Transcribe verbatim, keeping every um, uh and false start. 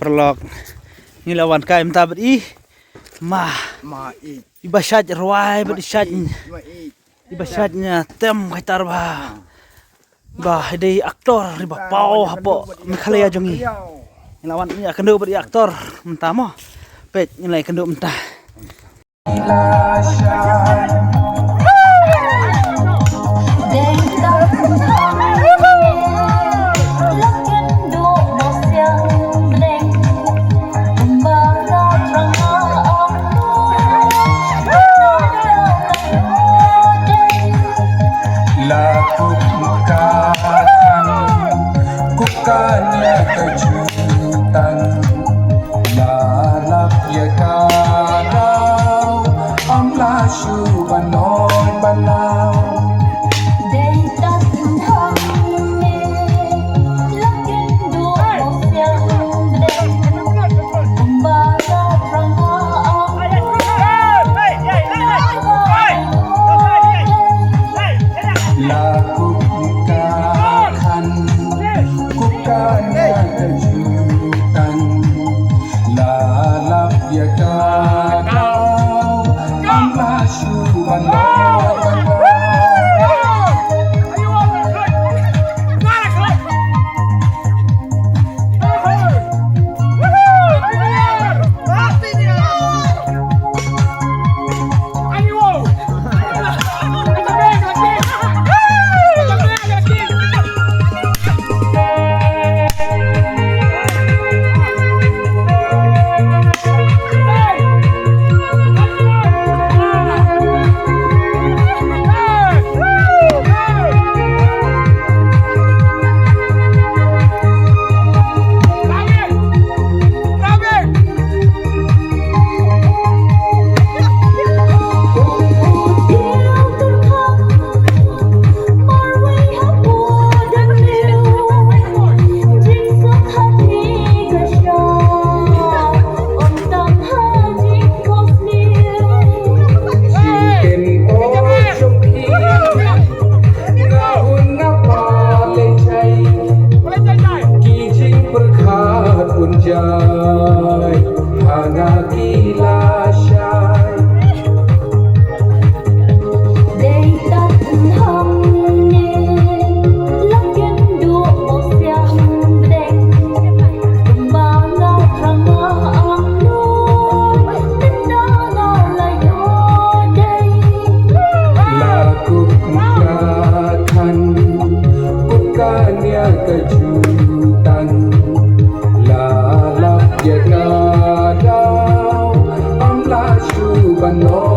Paralok. Ngi la wan kai mynta bad i ma. Ma i. I ba shait rwai bad i shait. Ma i. I ba shait nia tem kai tar ba. Ba i dei actor i ba paw hapoh Meghalaya jong ngi. Ngi la wan ïakynduh bad i actor mynta mo. Peit ngi la ïakynduh mynta. La kup ka khan, kup ka nia ka jutang. La lap ïa ka daw, ym la shu ban ong ban lau. Dei tat hangne, la kin duh siang dei. Kumba la prang ha ong. La kup ka khan, kup ka nia ka jutang. La lap ïa ka daw, ym la shu ban lau ban lau. Ki jingpyrkhat un jai ha nga ki lashai. Dei tat hangne la kin duh siang dei. Kumba nga prang ma ang nu, tynda nga la ïoh dei. La kup ka khan, kup ka nia ka jutang. La lap ïa ka daw, ym la shu ban ong